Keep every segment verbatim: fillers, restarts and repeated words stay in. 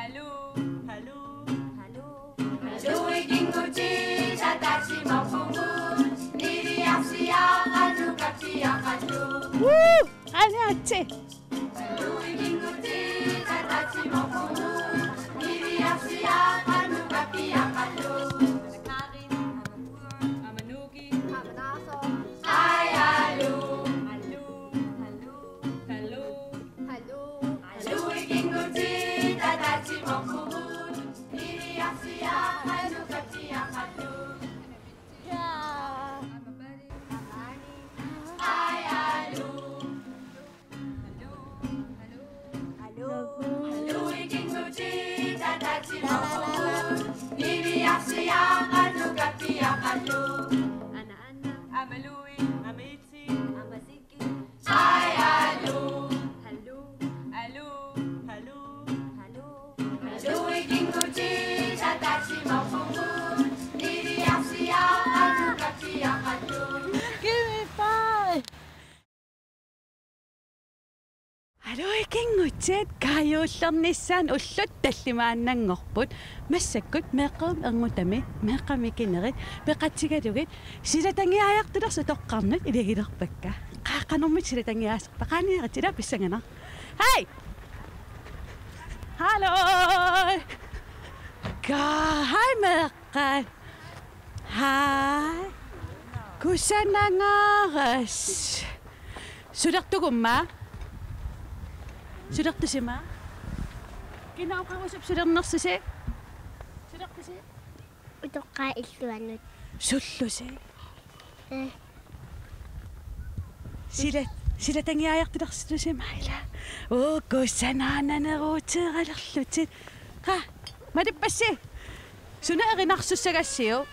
Aluu, aluu, aluu. Aluu, ikinngutit ataatsimorpugut, niviarsiaqqat nukappiaqqallu. Woo! Anaatsi. Aluu, ikinngutit ataatsimorpugut, niviarsiaqqat nukappiaqqallu. Amanuk. Ai, aluu. Aluu, aluu, aluu. Aluu. Aluu, ikinngutit ataatsimorpugut, niviarsiaqqat nukappiaqqallu. Ai, aluu. Aluu, ikinngutit ataatsimorpugut, niviarsiaqqat nukappiaqqallu. Ana, ana. Amalui, amaitsi, amasiki. Ai, aluu. Aluu, aluu, aluu. Aluu. Aluu, ikinngutit ataatsimorpugut, niviarsiaqqat nukappiaqqallu. Give me five. Aluu, ikinngutit, kaajuullernissaat ullut tallimaannanngorput. Massakkut meeqqerivimmi erngutami, meeqqavimmi ikinerit, peqatigalugit, silatangiaajartulersut toqqarnut ilagilerpakka. Qaa, qanormita silatangiaasarpa, qaaniarit ila pissanganaq. Hej! Hallo! Kaa, hej meeqqat. Hej. Kusanangaaras. Sulertugut aamma? Sulertusi aamma? Kina oqarusup sulernersusi? Sulertusi? Utoqqaat illuannut. Sullusi? Eh. Sila, silatangiaajartulersusi aamma ila. Uu, kusanaq, naneruuteeralerlutit. Qa, malippassi? Suna erinarsussagassiuk?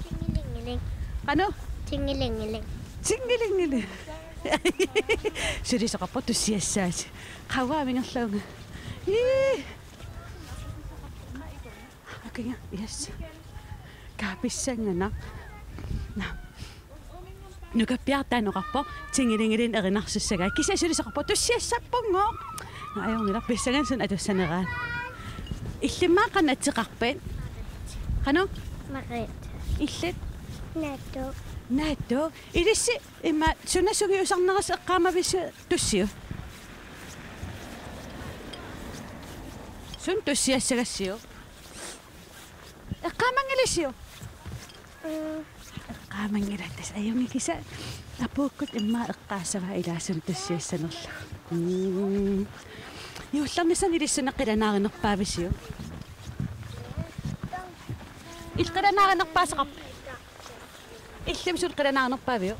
Tingilingiling. Qanoq? Tingilingiling. Tingilingiling. Sulisoqarpoq tussiassaasi. Qaa, uanga ingerlavoq. Ii. Akinga, yes. Kaa, pissanganaq. Naa. Nukappiaraq taanna oqarpoq, tingilingiling erinarsussagai. Kisianni sulisoqarpoq tussiassappunngooq. Naa, ajunngilaq, pissanganaq suna atussaneraat. Illimmi qanoq ateqarpit? Qanoq? Marit. Illit? Naattoq. Naattoq. Ilissi immaqa suna sungiusarnerisa eqqaamavisi tussiu? Suna tussiassagassiuk? Eqqaamanngilisiuk? Mm. Eqqaamanngilaq, tassa ajunngikkiga apuukkut immaqa eqqaassavaa ilaa suna tussiassanerlugu. Mm. Juullernissaanut ilissi suna qilanaarinerpaavisiuk? Illit qilanaarinerpaasaqarpit? Illimmi suna qilanaarinerpaaviuk?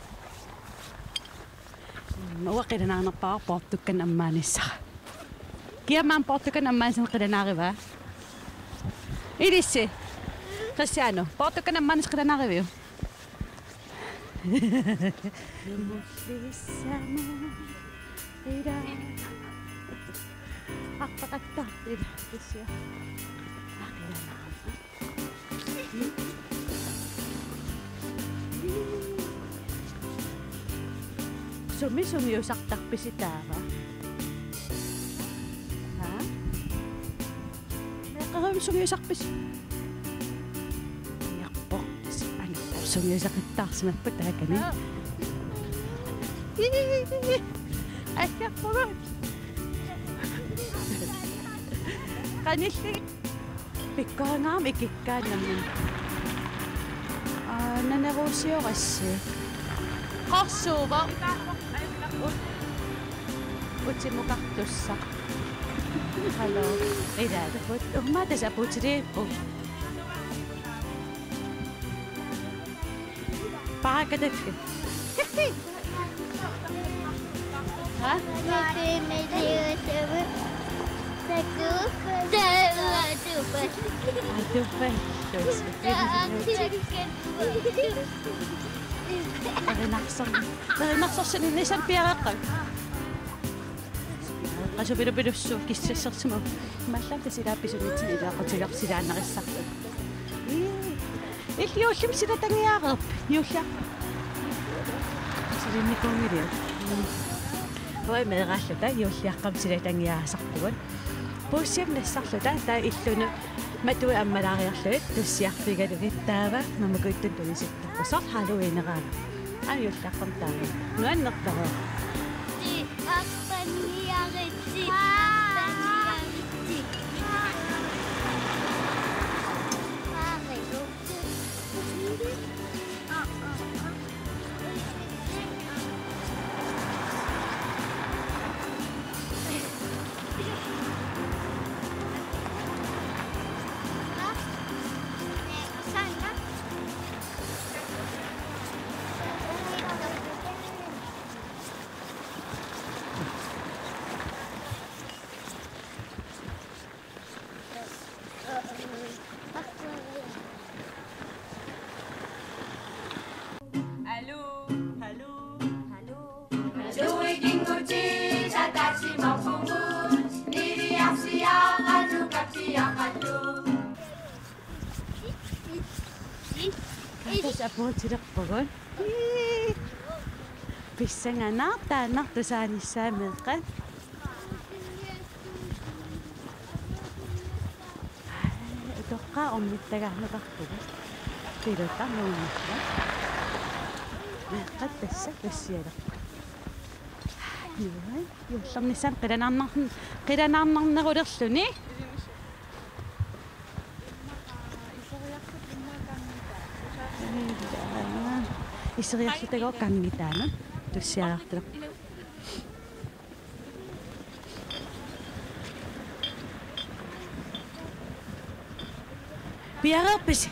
Mm, uanga qilanaarinerpaavara poortukkanik ammaanissara. Kia aamma poortukkanik ammaanissara qilanaarivaa? Ilissi. Christiano, poortukkanik ammaanissara qilanaariviuk? Ilaa. Arpaqattaarput ilaa, kisianni. Aa, qilanaarpoq. Sumi sungiusartarpisi taava? Haa? Meeqqerivimmi sungiusarpisi? Angerpoq. Tassa angerpoq, sungiusaqattaarsimapput taakani. Aa. Ii. Angerpoq. Qanilli. Pikkoringaarami ikikkaannamin. Aa, naneruusiorassi. Qorsuuvoq. Ut-, utimukartussaq. Hallo. Ilaat. Ut-, ummaa tassa apuutiliipput. Paakatakke. Ha? Atupa. Erinarsoq. Erinarsorsinnissaq piareeqqasoq. Qasupilupilussuup kissassersimavoq. Imaallaat tassa ilaa pisunitsinnut ilaaqqutigaarsilaannarissarput. Ii. Illit juullimi silatangiaareerpit? Juullia-. Silinnikuunngiliuk? Mm. Uanga meeraalluta juulliaqqami silatangiaasarpugut. Puussiamik nassarluta taava illunut matui ammalaariarlugit tussiarfigalugit taava mamakujuttunik tunisittarpugut soorlu Halloweeneraangat. Aamma juullilaaqqamik taava. Nuannertarpoq. Aluu, aluu, aluu. Tassa apuutilerpugut. Pissanganaq taannartussaanissaa meeqqat. Utoqqaat ornittagaannatarpugut. Piluta nuunnarpoq. Meeqqat tassa tussialerput. Juullernissaq qilanaarnar-, qilanaarnarnerulerluni. Iseriarlutagooq kanngitaanut tussialerput. Piareerpisi?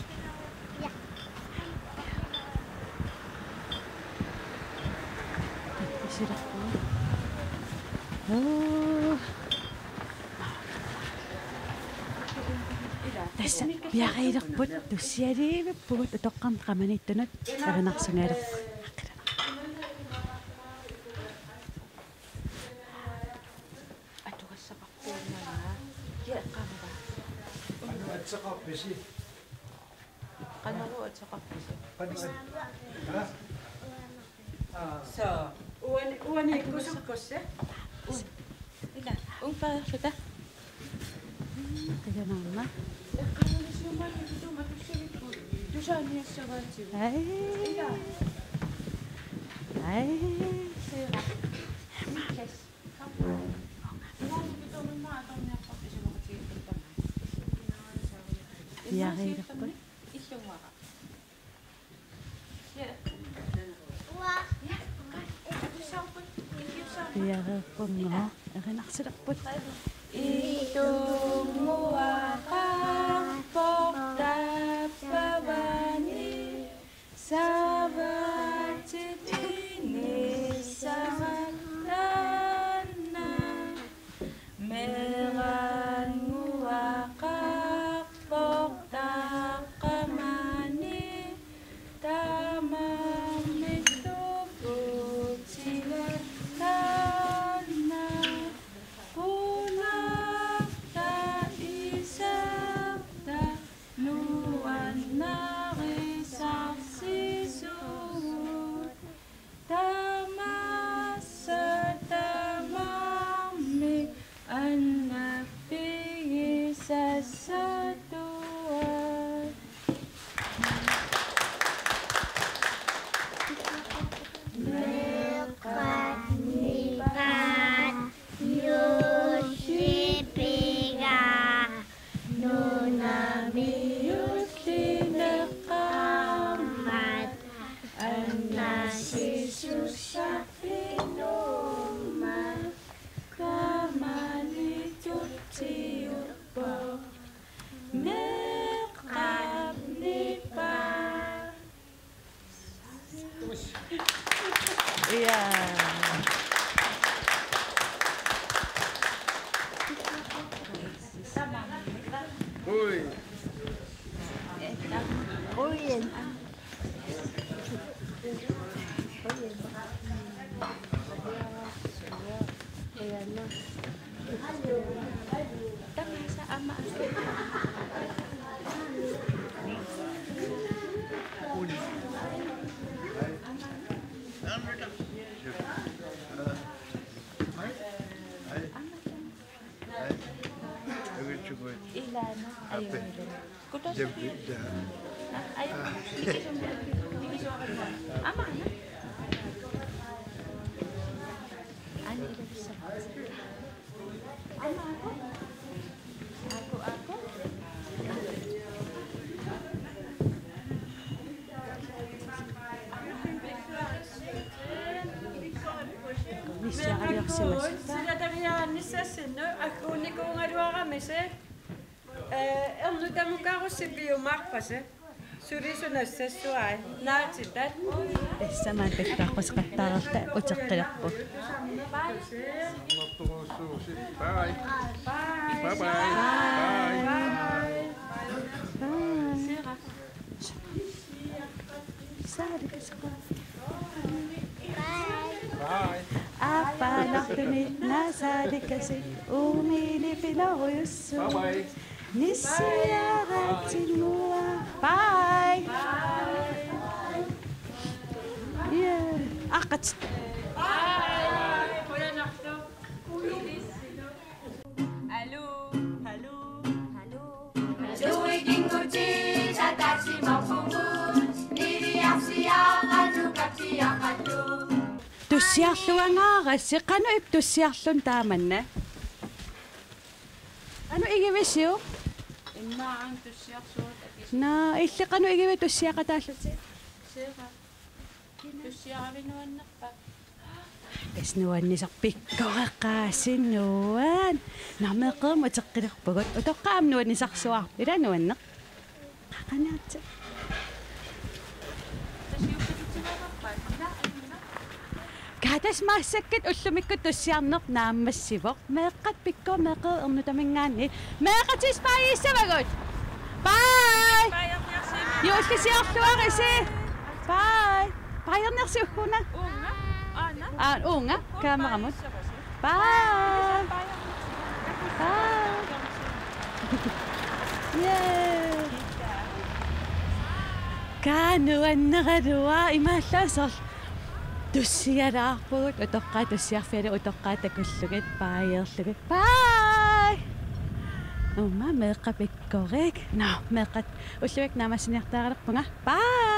Uu. Tassa piareerput tussialiivippugut utoqqarnut qamaniittunut erinarsugalerput. Atugassaqarpuunnaa. Kia qanga. Qanoq ateqarpisi? Qanoq ateqarpisi? Qanoq at-, ha? Aa. Soo, uani, uani kusukkusse? Ila, upaarluta. Qilanaarna. Eqqaamalisiumaarluta tuuma tussavikkut. Tusaaniassavaatigut. Ai. Ila. Ai. Seera. Yes. Piareerput. Piareerpunngooq erinarsulerput. Ittunnguaqarpoq tappavani. Savatip inissaq taanna meerannguaqarpoq taqqamani tamarmik tuputsiga taanna qunarta isertaq nuannarisarsisugut tamassa tamarmik annappigisassatuaq. Meeqqat nipaat juullipigaa nunami juullineqarmat annasissussarfinnummat tamanitutsiuppoq meeqqat nipaat. Ja. Ui. Ui. Tamaasa aamma. Ilaana ajugalugu. Kutosi. Jabbi, ja. Aju. Ikisum. Ikisuarannguaq. Amaana. Ani ilivissaq. Amaana. Aaku, aaku. Nissiaraliorsimasut. Sila tariaannissassinnut agguunikuugaluaramisi. Eh, ernutamukarussiviumaarpasi. Suli sunassassuai. Naatitat. Tassami takkaqquseqattaarta uteqqilerpoq. Bye. Bye. Bye. Bye. Saalikasik. Bye. Aappaallartuni naasaalikasik uumiini pinorujussuit. Bye bye. Nissiaratsinnguaq. Bye. Yeah. Aqqat. Bye. Aluu, aluu, aluu. Tussiarluangaarassi, qanoq ippa tussiarluni taamanna? Qanoq igivisiuk? Immaqa tussiarsuut akis. Naa, illit qanoq igivit tussiaqataallutit? Seera. Tussiaravinuannerpa? Tassa nuannisaq pikkoreqaasinnguaq. Naa, meeqqermut uteqqilerpugut. Utoqqaat aamma nuannisarsuarput. Ila nuanneq. Qaqaniarti. Tassa massakkut ullumikkut tussiarneq naammassivoq. Meeqqat pikkoreqaat meeqqerinnguit ernutaminngaanniit. Meeqqat spaajiissavagut. Bye. Juullisiorluarisi. Bye. Bye-ernersi ugguna. Uunga. Aana. Aa, uunga. Kameramut. Bye. Bye. Yeah. Kaa nuanneraluaq imaallaat soorlu. Tussialaarpugut utoqqaat tussiarfialu utoqqaat takullugit bye-erlugit. Bye! Uuma meeqqat pikkorik. Nå, meeqqat ullumikkut naammassiniartaraluarpunga. Bye!